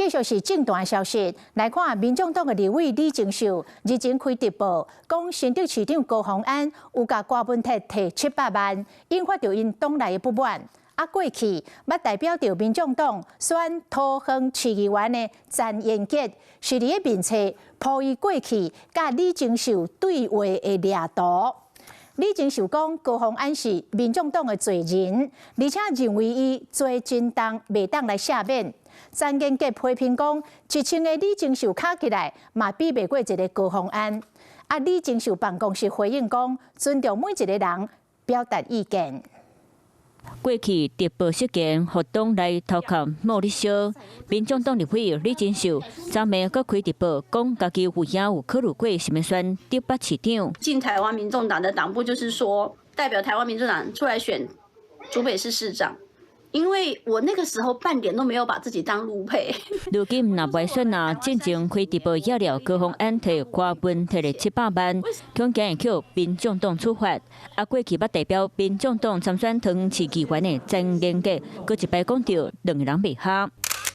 繼續是政壇消息，來看民眾黨的立委李貞秀日前開直播，講新竹市長高虹安有共柯文哲提700萬，引發著𪜶黨內的不滿。啊，過去捌代表著民眾黨選桃園市議員的陳彦杰，是佇咧面冊 po 伊過去佮李貞秀對話的掠圖。李貞秀講高虹安是民眾黨的罪人，而且認為伊罪真重，袂當來赦免。陳建傑批評講，1000個李貞秀加起來，嘛比袂過一個高虹安。啊，李貞秀辦公室回應講，尊重每一個人表達意見。過去直播事件，予黨內頭殼冒咧燒。民眾黨立委李貞秀昨暝閣開直播，講家己有影有考慮過是欲選竹北市長。進台灣民眾黨的黨部，就是說代表台灣民眾黨出來選竹北市市長。因為我那個時候半點都沒有把自己當陸配。如今若袂選啊，進前開直播惹了高虹安提柯文哲的700萬，恐驚會予民眾黨處罰。啊，過去捌代表民眾黨參選桃園市議員的陳建傑，閣一擺講著兩个人袂合。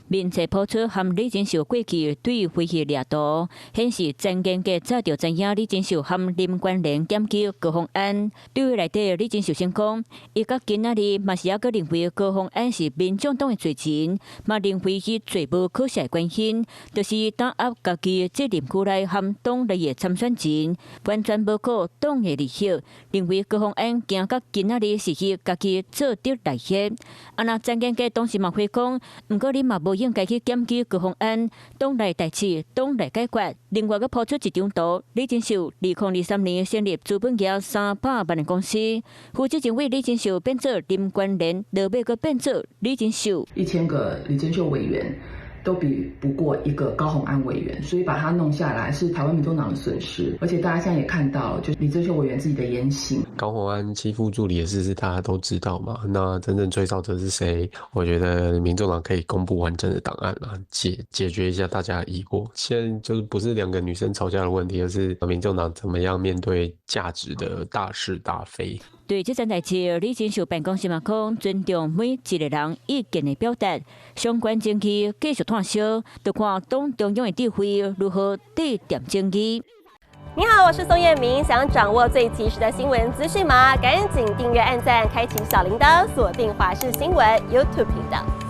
面冊 po 出和李貞秀過去對話的掠圖，顯示陳建傑早就知影李貞秀和林冠連檢舉高虹安。對話內底李貞秀先講，伊到今仔日嘛是猶閣認為高虹安是民眾黨的罪人，嘛認為伊最無可赦的關係，就是打壓家己責任區內和黨內的參選人，完全無顧黨的利益，認為高虹安行到今仔日是伊家己做得來的。啊，若陳建傑當時嘛回講，毋過你嘛無應該去檢舉高虹安，黨內代誌，黨內解決。另外，閣 po 出一張圖，李貞秀2023年成立資本額300萬的公司，負責人為李貞秀變做林冠連，落尾閣變做李貞秀。 1000個李貞秀委員都比不過一個高虹安委員，所以把他弄下來是台灣民眾黨的損失。而且大家現在也看到，就李貞秀委員自己的言行。高虹安欺負助理的事是大家都知道嘛？那真正吹哨者是誰？我覺得民眾黨可以公布完整的檔案啦，解決一下大家的疑惑。現在就是不是兩個女生吵架的問題，而是民眾黨怎麼樣面對價值的大是大非。對這件代誌，李貞秀辦公室嘛講，尊重每一個人意見的表達，相關證據繼續炭燒，就看黨中央的指揮如何對點爭議。你好，我是宋燕明，想掌握最及時的新聞資訊嗎？趕緊訂閱、按讚、開啟小鈴鐺，鎖定華視新聞 YouTube 頻道。